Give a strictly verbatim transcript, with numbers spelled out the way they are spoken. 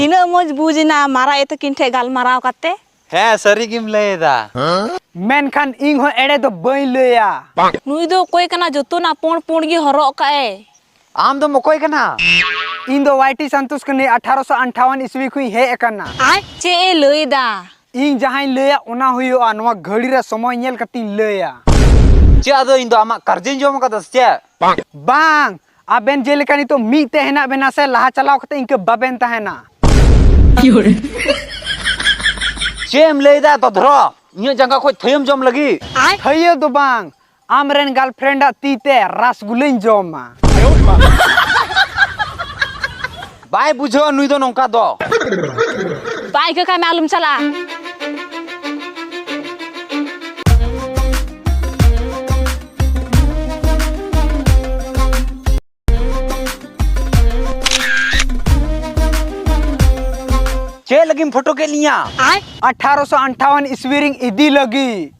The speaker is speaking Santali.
ᱛᱤᱱᱟᱹᱜ ᱢᱚᱡᱽ ᱵᱩᱡᱽ ᱮᱱᱟ ᱢᱟᱨᱟᱜ ᱮ ᱛᱟᱹᱠᱤᱱ ᱴᱷᱮᱡ ᱜᱟᱞᱢᱟᱨᱟᱣ ᱠᱟᱛᱮ᱾ ᱦᱮᱸ, ᱥᱟᱹᱨᱤ ᱜᱮᱢ ᱞᱟᱹᱭ ᱮᱫᱟ᱾ ᱢᱮᱱᱠᱷᱟᱱ ᱤᱧ ᱦᱚᱸ ᱮᱲᱮ ᱫᱚ ᱵᱟᱹᱧ ᱞᱟᱹᱭᱟ᱾ ᱱᱩᱭ ᱫᱚ ᱚᱠᱚᱭ ᱠᱟᱱᱟ? ᱡᱚᱛᱚᱱᱟᱜ ᱯᱩᱸᱰ ᱯᱩᱸᱰ ᱜᱮ ᱦᱚᱨᱚᱜ ᱠᱟᱜ ᱮ᱾ ᱟᱢ ᱫᱚᱢ ᱚᱠᱚᱭ ᱠᱟᱱᱟ? ᱤᱧ ᱫᱚ ᱣᱟᱭ ᱴᱤ ᱥᱟᱱᱛᱳᱥ ᱠᱟᱹᱱᱟᱹᱧ, ᱟᱴᱷᱟᱨᱚᱥᱚ ᱟᱱᱴᱷᱟᱣᱟᱱ ᱤᱥᱣᱤ ᱠᱷᱚᱱᱤᱧ ᱦᱮᱡ ᱟᱠᱟᱱᱟ᱾ ᱪᱮᱫ ᱮ ᱞᱟᱹᱭ ᱮᱫᱟ? ᱤᱧ ᱡᱟᱦᱟᱸᱧ ᱞᱟᱹᱭᱟ ᱚᱱᱟ ᱦᱩᱭᱩᱜᱼᱟ, ᱱᱚᱣᱟ ᱜᱷᱟᱹᱲᱤ ᱨᱮ ᱥᱚᱢᱚᱭ ᱧᱮᱞ ᱠᱟᱛᱮᱧ ᱞᱟᱹᱭᱟ᱾ ᱪᱮᱫ ᱟᱫᱚ ᱤᱧ ᱫᱚ ᱟᱢᱟᱜ ᱠᱟᱨᱡᱚᱧ ᱡᱚᱢ ᱟᱠᱟᱫᱟ ᱥᱮ ᱪᱮᱫ? ᱵᱟᱝ, ᱟᱵᱮᱱ ᱡᱮᱞᱮᱠᱟ ᱱᱤᱛᱚᱜ ᱢᱤᱫ ᱛᱮ ᱦᱮᱱᱟᱜ ᱵᱮᱱᱟ ᱥᱮ, ᱞᱟᱦᱟ ᱪᱟᱞᱟᱣ ᱠᱟᱛᱮ ᱤᱱᱠᱟᱹ ᱵᱟᱵᱮᱱ ᱛᱟᱦᱮᱱᱟ᱾ ᱪᱮᱫ ᱮᱢ ᱞᱟᱹᱭ ᱮᱫᱟ ᱫᱚᱫᱷᱨᱚ? ᱤᱧᱟᱹᱜ ᱡᱟᱸᱜᱟ ᱠᱷᱚᱡ ᱛᱷᱟᱹᱭᱟᱹᱢ ᱡᱚᱢ ᱞᱟᱹᱜᱤᱫ? ᱛᱷᱟᱹᱭᱟᱹ ᱫᱚ ᱵᱟᱝ, ᱟᱢᱨᱮᱱ ᱜᱟᱨᱞᱯᱷᱨᱮᱱᱰ ᱟᱜ ᱛᱤ ᱛᱮ ᱨᱟᱥᱜᱩᱞᱟᱹᱧ ᱡᱚᱢᱟ᱾ ᱵᱟᱭ ᱵᱩᱡᱷᱟᱹᱣᱟ ᱱᱩᱭ ᱫᱚ ᱱᱚᱝᱠᱟ ᱫᱚ᱾ ᱵᱟᱭ ᱟᱹᱭᱠᱟᱹᱣ ᱠᱷᱟᱱ ᱢᱟ ᱟᱞᱚᱢ ᱪᱟᱞᱟᱜᱼᱟ᱾ ᱪᱮᱫ ᱞᱟᱹᱜᱤᱫ ᱮᱢ ᱯᱷᱳᱴᱳ ᱠᱮᱫ ᱞᱤᱧᱟ? ᱟᱴᱷᱟᱨᱚᱥᱚ ᱟᱱᱴᱷᱟᱣᱟᱱ ᱤᱥᱣᱤ ᱨᱤᱧ ᱤᱫᱤ ᱞᱟᱹᱜᱤᱫ᱾